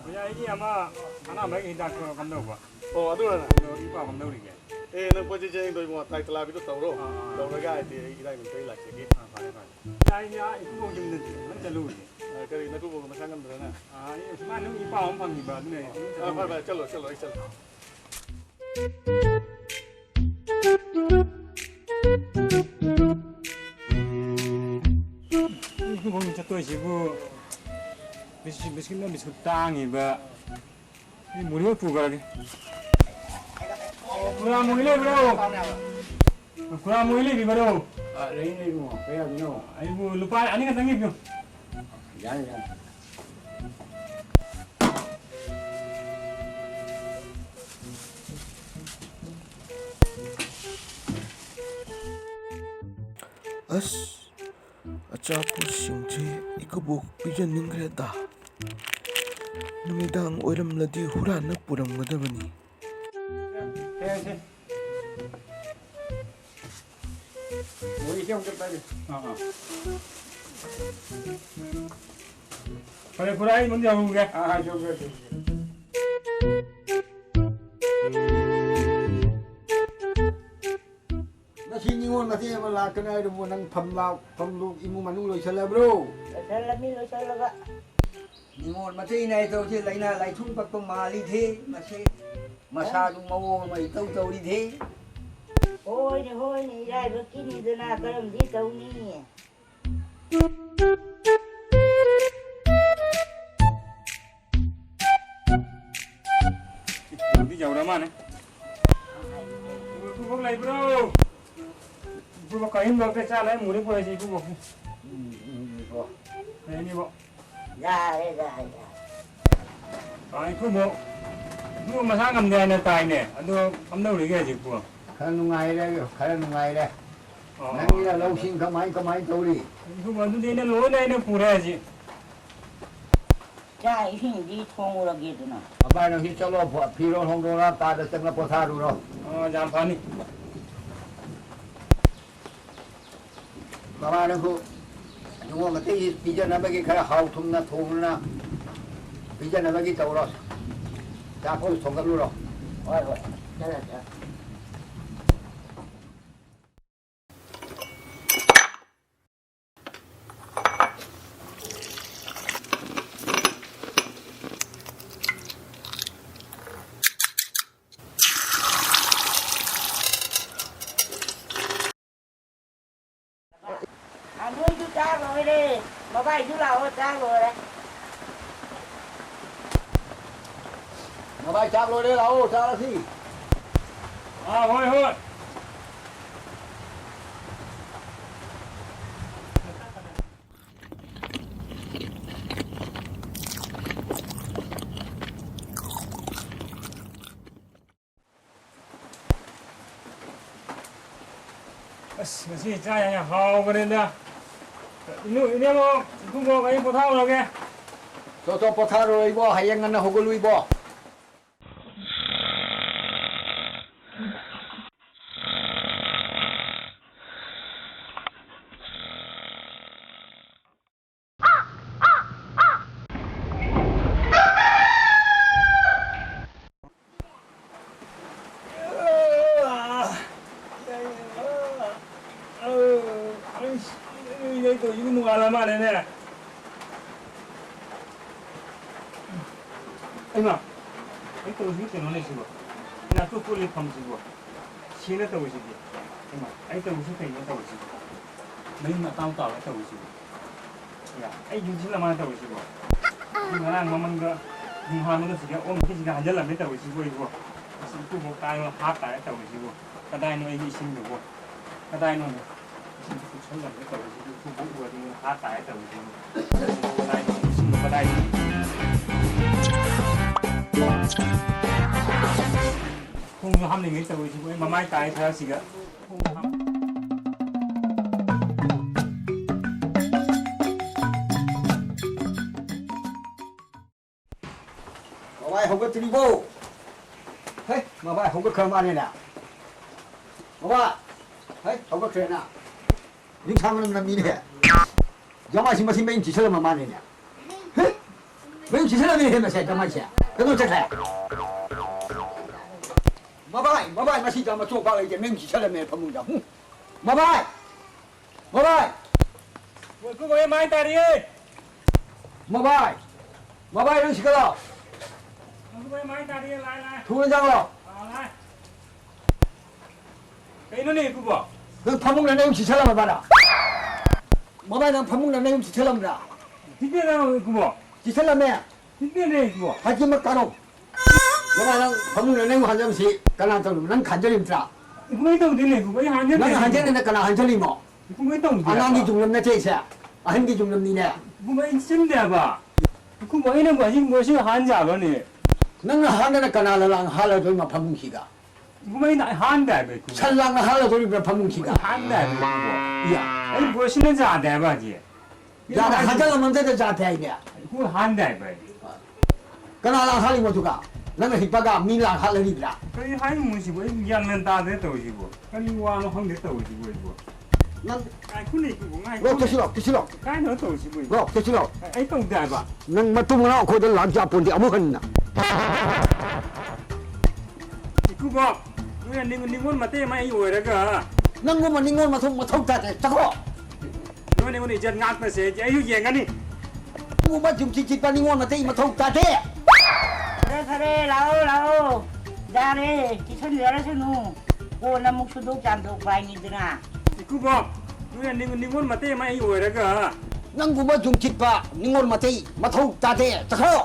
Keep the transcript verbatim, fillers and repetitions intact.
ꯑꯣꯖꯥ, ꯑꯩꯒꯤ ꯑꯃ ꯑꯅꯥꯕꯒꯤ ꯍꯤꯗꯥꯛꯇꯣ ꯀꯝꯗꯧꯕ? ꯑꯣ, ꯑꯗꯨꯔꯅ? ꯑꯗꯣ ꯏ ꯄꯥꯎ ꯀꯝꯗꯧꯔꯤꯒꯦ? ꯑꯦ, ꯅꯪ ꯄꯣꯠ ꯆꯩ ꯆꯦꯟꯗꯣꯏꯕꯣ, ꯇꯥꯏ ꯇꯂꯥꯕꯤꯗꯣ ꯇꯧꯔꯣ꯫ ꯑꯥ, ꯑꯥ, ꯑꯥ꯫ ꯇꯧꯔꯒ ꯍꯥꯏꯗꯤ ꯑꯩ ꯏꯔꯥꯏ ꯅꯨꯃꯤꯠꯇ ꯑꯩ ꯂꯥꯛꯆꯒꯦ꯫ ꯑꯥ, ꯐꯔꯦ, ꯐꯔꯦ꯫ ꯑꯩ, ꯑꯥ, ꯏꯀꯨꯕꯣꯛ ꯌꯨꯝꯗ ꯑꯗꯨꯝ ꯆꯠꯂꯨꯔꯒꯦ꯫ ꯑꯥ, ꯀꯔꯤ, ꯅꯀꯨꯕꯣꯛ ꯃꯁꯥ ꯉꯝꯗ꯭ꯔꯅ? ꯑꯥ, ꯑꯩ ꯁꯨꯃꯥꯏꯅ ꯑꯗꯨꯝ ꯏ ꯄꯥꯎ ꯑꯃ ꯐꯪꯈꯤꯕ, ꯑꯗꯨꯅ ꯑꯩ ꯑꯗꯨꯝ ꯑꯥ, ꯐꯔꯦ, ꯆꯠꯂꯨꯔꯒꯦ꯫ ꯐꯔꯦ, ꯆꯠꯂꯣ, ꯆꯠꯂꯣ, ꯑꯩ ꯆꯠꯂꯣ꯫ ꯏꯀꯨꯕꯣꯛ ꯆꯠꯇꯣꯏꯁꯤꯕꯨ ꯕꯤꯁ-, ꯕꯤꯁꯀꯤꯠꯅ ꯕꯤꯁꯀꯤꯠ ꯇꯥꯡꯉꯤꯕ꯫ ꯑꯩ ꯃꯨꯔꯤ ꯍꯣꯏ ꯄꯨꯈ꯭ꯔꯒꯦ꯫ ꯈꯨꯔꯥ ꯃꯨꯔꯤ ꯂꯩꯕ꯭ꯔꯣ? ꯈꯨꯔꯥ ꯃꯨꯔꯤ ꯂꯩꯕꯤꯕ꯭ꯔꯣ? ꯑ, ꯂꯩ, ꯂꯩ, ꯏꯕꯨꯡꯉꯣ꯫ ꯀꯩ ꯍꯥꯏꯕꯅꯣ? ꯑꯩꯕꯨ ꯂꯨꯄꯥ ꯑꯅꯤ ꯈꯛꯇꯪ ꯄꯤꯕꯤꯌꯨ꯫ ꯌꯥꯅꯤ, ꯌꯥꯅꯤ꯫ ꯑꯁ, ꯑꯆꯥꯄꯣꯠꯁꯤꯡꯁꯦ ꯏꯀꯨꯕꯣꯛ ꯄꯤꯖꯅꯤꯡꯈ꯭ꯔꯦꯗ꯫ ꯅꯨꯃꯤꯗꯥꯡ ꯑꯣꯏꯔꯝꯂꯗꯤ ꯍꯨꯔꯥꯟꯅ ꯄꯨꯔꯝꯒꯗꯕꯅꯤ꯫ ꯁꯦ, ꯁꯦ꯫ ꯃꯣꯏꯁꯦ ꯑꯃꯨꯛꯇ ꯄꯥꯏꯒꯦ꯫ ꯑꯥ, ꯑꯥ꯫ ꯐꯔꯦ, ꯈꯨꯔꯥ, ꯑꯩ ꯃꯨꯟ ꯌꯧꯔꯨꯒꯦ꯫ ꯑꯥ, ꯑꯥ, ꯌꯧꯔꯨꯔꯦ, ꯌꯧꯔꯨꯔꯦ꯫ ꯉꯁꯤ ꯅꯤꯉꯣꯜ ꯃꯆꯦ ꯑꯃ ꯂꯥꯛꯀꯅꯤ ꯍꯥꯏꯗꯨꯕꯨ ꯅꯪ ꯐꯝꯂꯥꯎ, ꯐꯝꯂꯨ, ꯏꯃꯨꯡ ꯃꯅꯨꯡ ꯂꯣꯏꯁꯜꯂꯕ꯭ꯔꯣ? ꯂꯣꯏꯁꯜꯂꯝꯃꯤ, ꯂꯣꯏꯁꯜꯂꯒ꯫ ꯅꯤꯉꯣꯜ ꯃꯆꯦꯅ ꯍꯥꯏ ꯇꯧꯁꯦ ꯂꯥꯏꯅꯥ ꯂꯥꯏꯊꯨꯡ ꯄꯛꯄ ꯃꯥꯜꯂꯤꯊꯦ, ꯃꯁꯦ ꯃꯁꯥꯗꯨ ꯃꯑꯣꯡ ꯑꯃ ꯏꯇꯧ ꯇꯧꯔꯤꯊꯦ꯫ ꯍꯣꯏꯅꯦ, ꯍꯣꯏꯅꯦ, ꯏꯔꯥꯏꯕꯛꯀꯤꯅꯤꯗꯅ ꯀꯔꯝꯗꯤ ꯇꯧꯅꯤ? ꯌꯧꯗꯤ ꯌꯧꯔ ꯃꯥꯅꯦ꯫ ꯏꯀꯨꯕꯣꯛ ꯂꯩꯕ꯭ꯔꯣ? ꯏꯀꯨꯕꯣꯛ ꯀꯔꯤꯝ ꯂꯧꯗꯦ, ꯆꯥ ꯂꯩ, ꯃꯨꯔꯤ ꯄꯨꯔꯛꯏꯁꯦ ꯏꯀꯨꯕꯣꯛꯀꯤ꯫ ꯎꯝ, ꯎꯝ, ꯎꯝ, ꯀꯣ꯫ ꯂꯩꯅꯤꯕꯣ꯫ ꯌꯥꯔꯦ, ꯌꯥꯔꯦ, ꯌꯥꯔꯦ꯫ ꯑ, ꯏꯀꯨꯕꯣꯛ, ꯏꯀꯨꯕꯣꯛ ꯃꯁꯥ ꯉꯝꯗꯦ ꯍꯥꯏꯅ ꯇꯥꯏꯅꯦ, ꯑꯗꯣ ꯀꯝꯗꯧꯔꯤꯒꯦ ꯍꯧꯖꯤꯛꯄꯨ? ꯈꯔ ꯅꯨꯡꯉꯥꯏꯔꯦ, ꯈꯔ ꯅꯨꯡꯉꯥꯏꯔꯦ꯫ ꯑꯣ꯫ ꯅꯪꯒꯤꯅ ꯂꯧꯁꯤꯡ ꯀꯃꯥꯏ, ꯀꯃꯥꯏ ꯇꯧꯔꯤ? ꯏꯀꯨꯕꯣꯛ, ꯑꯗꯨꯗꯤ ꯑꯩꯅ ꯂꯣꯏꯅ ꯑꯩꯅ ꯄꯨꯔꯦ ꯍꯧꯖꯤꯛ꯫ ꯆꯥꯛ ꯏꯁꯤꯡꯗꯤ ꯊꯣꯡꯉꯨꯔꯒꯦꯗꯅ꯫ ꯃꯄꯥꯟ ꯍꯧꯖꯤꯛ ꯆꯠꯂꯣ, ꯐ-, ꯐꯤꯔꯣꯜ ꯍꯣꯡꯗꯣꯛꯑꯣ, ꯀꯥꯗ ꯆꯪꯉ ꯄꯣꯊꯥꯔꯨꯔꯣ꯫ ꯑꯣ, ꯌꯥꯝ ꯐꯅꯤ꯫ ꯃꯃꯥꯅꯁꯨ ꯅꯤꯉꯣꯜ ꯃꯩꯇꯩꯒꯤ ꯄꯤꯖꯅꯕꯒꯤ ꯈꯔ ꯍꯥꯎ ꯊꯨꯝꯅ ꯊꯣꯡꯗꯅ ꯄꯤꯖꯅꯕꯒꯤ ꯇꯧꯔꯣ꯫ ꯆꯥꯛꯇꯨ ꯊꯣꯡꯒꯠꯂꯨꯔꯣ꯫ ꯍꯣꯏ, ꯍꯣꯏ꯫ ꯆꯠꯂꯦ, ꯆꯠꯂꯦ꯫ ꯑ, ꯅꯣꯏꯁꯨ ꯆꯥꯛ ꯂꯣꯏꯔꯦ꯫ ꯃꯕꯥꯏꯁꯨ ꯂꯥꯛꯑꯣ, ꯆꯥꯛ ꯂꯣꯏꯔꯦ꯫ ꯃꯕꯥꯏ, ꯆꯥꯛ ꯂꯣꯏꯔꯦ, ꯂꯥꯛꯑꯣ, ꯆꯥꯔꯁꯤ꯫ ꯑꯥ, ꯍꯣꯏ, ꯍꯣꯏ꯫ ꯑꯁ, ꯉꯁꯤ ꯆꯥꯛ ꯌꯥꯝ ꯍꯥꯎꯕꯅꯤꯗ꯫ ꯏꯅꯨ-, ꯏꯅꯦꯝꯕꯣꯛ, ꯏꯀꯨꯕꯣꯛ, ꯑꯩ ꯄꯣꯊꯥꯔꯨꯔꯒꯦ꯫ ꯆꯣ, ꯆꯣ, ꯄꯣꯊꯥꯔꯨꯔꯣ ꯏꯕꯣ, ꯍꯌꯦꯡ ꯉꯟꯅ ꯍꯧꯒꯠꯂꯨ ꯏꯕꯣ꯫ ꯑꯩ ꯇꯧꯔꯤꯁꯤꯕꯨ ꯅꯣꯡꯉꯥꯜꯂ ꯃꯥꯜꯂꯦꯅꯦ꯫ ꯑꯩꯃ, ꯑꯩ ꯇꯧꯔꯤꯁꯤꯕꯨ ꯀꯩꯅꯣꯅꯦ ꯁꯤꯕꯣ? ꯅꯥꯇꯣ ꯀꯣꯠꯂꯤ ꯐꯝꯁꯤꯕꯣ? ꯁꯤꯅ ꯇꯧꯔꯤꯁꯤꯗꯤ꯫ ꯏꯃꯥ, ꯑꯩ ꯇꯧꯔꯤꯁꯤ ꯀꯩꯅꯣ ꯇꯧꯔꯤꯁꯤꯕꯣ? ꯃꯌꯨꯝ ꯑꯇꯥꯎ ꯇꯥꯎꯔ ꯇꯧꯔꯤꯁꯤꯕꯣ? ꯏꯃꯥ, ꯑꯩ ꯌꯨꯝꯁꯤꯜꯂ ꯃꯥꯜꯂꯦ ꯇꯧꯔꯤꯁꯤꯕꯣ? ꯑꯩ ꯉꯔꯥꯡ ꯃꯃꯪꯗ ꯅꯣꯡꯍꯥꯟꯕꯗ ꯁꯤꯗ ꯑꯣꯟꯕꯗ ꯁꯤꯗ ꯍꯟꯖꯜꯂꯝꯃꯦ ꯇꯧꯔꯤꯁꯤꯕꯣ ꯑꯩꯕꯣ? ꯑꯁ, ꯏꯀꯨꯕꯣꯛ ꯇꯥꯏ ꯍꯥꯠ ꯇꯥꯔꯦ ꯇꯧꯔꯤꯁꯤꯕꯣ? ꯀꯗꯥꯏꯅꯣ ꯑꯩꯒꯤ ꯏꯁꯤꯡꯗꯨꯕꯣ? ꯀꯗꯥꯏꯅꯣꯅꯦ? ꯏꯁꯤꯡꯁꯤ ꯄꯤꯛꯁꯜꯂꯝꯃꯦ ꯇꯧꯔꯤꯁꯤꯕꯨ, ꯎꯐꯨꯟ ꯎꯐꯨꯟ ꯍꯥ ꯇꯥꯔꯦ ꯇꯧꯔꯤꯁꯤꯕꯨ꯫ ꯀꯗꯥꯏꯗꯒꯤ ꯏꯁꯤꯡꯅꯣ ꯀꯗꯥꯏꯗꯒꯤ? ꯈꯣꯡꯁꯨ ꯍꯥꯝꯅꯤꯡꯉꯦ ꯇꯧꯔꯤꯁꯤꯕꯨ, ꯑꯩ ꯃꯃꯥꯏ ꯇꯥꯏ ꯈꯔꯁꯤꯒ꯫ ꯈꯣꯡꯁꯨ ꯍꯥꯝ-, ꯃꯕꯥꯏ ꯍꯧꯒꯠꯇ꯭ꯔꯤꯕꯣ? ꯍꯩ, ꯃꯕꯥꯏ ꯍꯧꯒꯠꯈ꯭ꯔ ꯃꯥꯜꯂꯦꯅꯦ꯫ ꯃꯕꯥꯏ, ꯍꯩ, ꯍꯧꯒꯠꯈ꯭ꯔꯦꯅ꯫ ꯅꯤꯡꯁꯥ ꯃꯅꯝ ꯅꯝꯃꯤꯅꯦ꯫ ꯖꯃꯥꯏꯁꯤ ꯃꯁꯤ ꯃꯌꯤꯡ ꯆꯤꯠꯁꯜꯂꯝꯃ ꯃꯥꯜꯂꯦꯅꯦ꯫ ꯍꯩ꯫ ꯃꯌꯨꯝ ꯆꯤꯁꯜꯂꯝꯃꯦ ꯍꯦ ꯃꯁꯦ, ꯀꯃꯥꯏꯁꯦ? ꯀꯩꯅꯣ ꯆꯠꯈ꯭ꯔꯦ꯫ ꯃꯕꯥꯏ, ꯃꯕꯥꯏ, ꯃꯁꯤ ꯆꯥ ꯃꯆꯣ ꯄꯥꯛ ꯂꯩꯇꯦ, ꯃꯌꯨꯝ ꯆꯤꯁꯜꯂꯝꯃꯦ ꯐꯃꯨꯡꯗ꯫ ꯍꯨꯝ꯫ ꯃꯕꯥꯏ! ꯃꯕꯥꯏ! ꯃꯣꯏ ꯀꯨꯕꯣꯏ ꯃꯥꯏ ꯇꯥꯔꯤꯌꯦ꯫ ꯃꯕꯥꯏ! ꯃꯕꯥꯏ, ꯅꯪ ꯁꯤꯒꯠꯂꯣ꯫ ꯃꯣꯏ ꯀꯨꯕꯣꯏ ꯃꯥꯏ ꯇꯥꯔꯤꯌꯦ, ꯂꯥꯏ, ꯂꯥꯏ꯫ ꯊꯨꯅ ꯆꯪꯂꯣ꯫ ꯑꯥ, ꯂꯥꯏ꯫ ꯀꯩꯅꯣꯅꯦ, ꯏꯀꯨꯕꯣ? ꯅꯪ ꯐꯃꯨꯡꯗ ꯅꯌꯨꯝ ꯆꯤꯠꯁꯜꯂꯝꯃꯕꯔꯥ? ꯃꯕꯥꯏ, ꯅꯪ ꯐꯃꯨꯡꯗ ꯅꯌꯨꯝ ꯆꯤꯠꯁꯜꯂꯝꯕ꯭ꯔꯥ? ꯆꯤꯠꯇꯦꯗ, ꯏꯀꯨꯕꯣ꯫ ꯆꯤꯠꯁꯜꯂꯝꯃꯦ? ꯆꯤꯠꯇꯦꯅꯦ, ꯏꯀꯨꯕꯣ꯫ ꯍꯧꯖꯤꯛꯃꯛ ꯀꯥꯔꯣ꯫ ꯃꯕꯥꯏ, ꯅꯪ ꯐꯃꯨꯡꯗ ꯅꯌꯨꯝ ꯍꯥꯟꯖꯜꯂꯝꯁꯤ ꯀꯅꯥ ꯇꯧꯔꯤꯕ? ꯅꯪ ꯍꯥꯟꯖꯜꯂꯤꯕ꯭ꯔꯥ? ꯏꯀꯨꯕꯣ, ꯑꯩ ꯇꯧꯗꯦꯅꯦ, ꯏꯀꯨꯕꯣ, ꯑꯩ ꯍꯥꯟꯖꯜꯂꯦ, ꯅꯪ ꯏꯀꯨꯕꯣ꯫ ꯍꯥꯟꯖꯜꯂꯤꯅ ꯀꯅꯥ ꯍꯥꯟꯖꯜꯂꯤꯃꯣ? ꯏꯀꯨꯕꯣ, ꯑꯩ ꯇꯧꯗꯦ ꯑꯉꯥꯡꯒꯤ ꯍꯥꯏꯕ꯫ ꯌꯨꯝꯂꯝ ꯅꯠꯇꯦ ꯁꯦ, ꯑꯍꯟꯒꯤ ꯌꯨꯝꯂꯝꯅꯤꯅꯦ꯫ ꯏꯀꯨꯕꯣ, ꯑꯩ ꯆꯤꯟꯗꯦ ꯍꯥꯏꯕ꯫ ꯏꯀꯨꯕꯣ, ꯑꯩꯅꯕꯨ ꯍꯧꯖꯤꯛ ꯃꯣꯏꯁꯤ ꯍꯥꯟ ꯌꯥꯕ꯭ꯔꯅꯦ? ꯅꯪꯅ ꯍꯥꯟꯗꯅ ꯀꯅꯥꯅ ꯂꯥꯡ ꯍꯥꯜꯂꯗꯣꯏꯃꯣ ꯐꯃꯨꯡꯁꯤꯗ? ꯏꯀꯨꯕꯣ, ꯑꯩꯅ ꯍꯥꯟꯗꯦ ꯍꯥꯏꯕ, ꯏꯀꯨꯕꯣ꯫ ꯁꯟ ꯂꯥꯡꯅ ꯍꯥꯜꯂꯗꯣꯔꯤꯕ꯭ꯔꯥ ꯐꯃꯨꯡꯁꯤꯗ? ꯍꯥꯟꯗꯦ ꯍꯥꯏꯕ, ꯏꯀꯨꯕꯣ꯫ ꯌꯥ꯫ ꯑꯩ ꯕꯣꯁꯁꯤꯅ ꯌꯥꯗꯦ ꯍꯥꯏꯕ ꯍꯧꯖꯤꯛ꯫ ꯌꯥꯗꯦ, ꯍꯥꯟꯖꯜꯂꯝꯃꯝꯗꯗ ꯌꯥꯗꯦ ꯍꯥꯏꯅꯦ꯫ ꯏꯀꯨꯕꯣ, ꯍꯥꯟꯗꯦ ꯍꯥꯏꯕ ꯑꯩ꯫ ꯀꯅꯥ ꯂꯥꯡ ꯍꯥꯜꯂꯤꯃꯣ ꯑꯗꯨꯒ? ꯅꯪꯅ ꯍꯤꯞꯄꯒ ꯃꯤ ꯂꯥꯡ ꯍꯥꯜꯂꯔꯤꯕ꯭ꯔꯥ? ꯀꯔꯤ ꯍꯥꯏꯅꯣ ꯃꯣꯏꯁꯤꯕꯨ? ꯑꯩ ꯒ꯭ꯌꯥꯟ ꯃꯦꯟ ꯇꯥꯗꯦ ꯇꯧꯔꯤꯁꯤꯕꯨ꯫ ꯀꯔꯤ ꯋꯥꯅꯣ ꯈꯪꯗꯦ ꯇꯧꯔꯤꯁꯤꯕꯨ ꯑꯩꯕꯨ꯫ ꯅꯪ ꯉꯥꯏꯈꯣꯅꯦ, ꯏꯀꯨꯕꯣ, ꯉꯥꯏꯈꯣꯅꯦ꯫ ꯂꯣ, ꯀꯩꯁꯨ ꯂꯣ, ꯀꯩꯁꯨ ꯂꯣ꯫ ꯀꯥꯏꯗꯅꯣ ꯇꯧꯔꯤꯁꯤꯕꯨ ꯑꯩꯕꯨ? ꯂꯣ, ꯀꯩꯁꯨ ꯂꯣ꯫ ꯑꯩ ꯇꯧꯗꯦ ꯍꯥꯏꯕ꯫ ꯅꯪ ꯃꯇꯨꯡ ꯃꯅꯥꯎ ꯑꯩꯈꯣꯏꯗ ꯂꯥꯛ ꯌꯥꯄꯣꯟꯗꯦ ꯑꯃꯨꯛ ꯍꯟꯅ꯫ ꯏꯀꯨꯕꯣ, ꯅꯣꯏꯅ ꯅꯤꯡ-, ꯅꯤꯡꯉꯣꯜ ꯃꯇꯩ ꯑꯃ ꯑꯩ ꯑꯣꯏꯔꯒ꯫ ꯅꯪꯒꯨꯝꯕ ꯅꯤꯡꯉꯣꯜ ꯃꯊꯧ, ꯃꯊꯧ ꯇꯥꯗꯦ꯫ ꯆꯠꯈ꯭ꯔꯣ꯫ ꯅꯣꯏ ꯅꯤꯡꯉꯣꯜ ꯏꯖꯠ ꯉꯥꯛꯄꯁꯦ ꯑꯩꯁꯨ ꯌꯦꯡꯒꯅꯤ꯫ ꯅꯪꯒꯨꯝꯕ ꯌꯨꯝꯁꯤ ꯆꯤꯠꯄ ꯅꯤꯡꯉꯣꯜ ꯃꯇꯩ ꯃꯊꯧ ꯇꯥꯗꯦ꯫ ꯐꯔꯦ, ꯐꯔꯦ, ꯂꯥꯛꯑꯣ, ꯂꯥꯛꯑꯣ꯫ ꯌꯥꯔꯦ, ꯆꯤꯠꯁꯟꯖꯔꯁꯅꯨ꯫ ꯀꯣꯟꯅ ꯑꯃꯨꯛ ꯁꯨꯗꯣꯛ ꯆꯥꯝꯊꯣꯛꯄ ꯍꯥꯏꯅꯤꯗꯅ꯫ ꯏꯀꯨꯕꯣ, ꯅꯣꯏꯅ ꯅꯤꯡ-, ꯅꯤꯡꯉꯣꯜ ꯃꯇꯩ ꯑꯃ ꯑꯩ ꯑꯣꯏꯔꯒ꯫ ꯅꯪꯒꯨꯝꯕ ꯌꯨꯝ ꯆꯤꯠꯄ ꯅꯤꯡꯉꯣꯜ ꯃꯇꯩ ꯃꯊꯧ ꯇꯥꯗꯦ꯫ ꯆꯠꯈ꯭ꯔꯣ꯫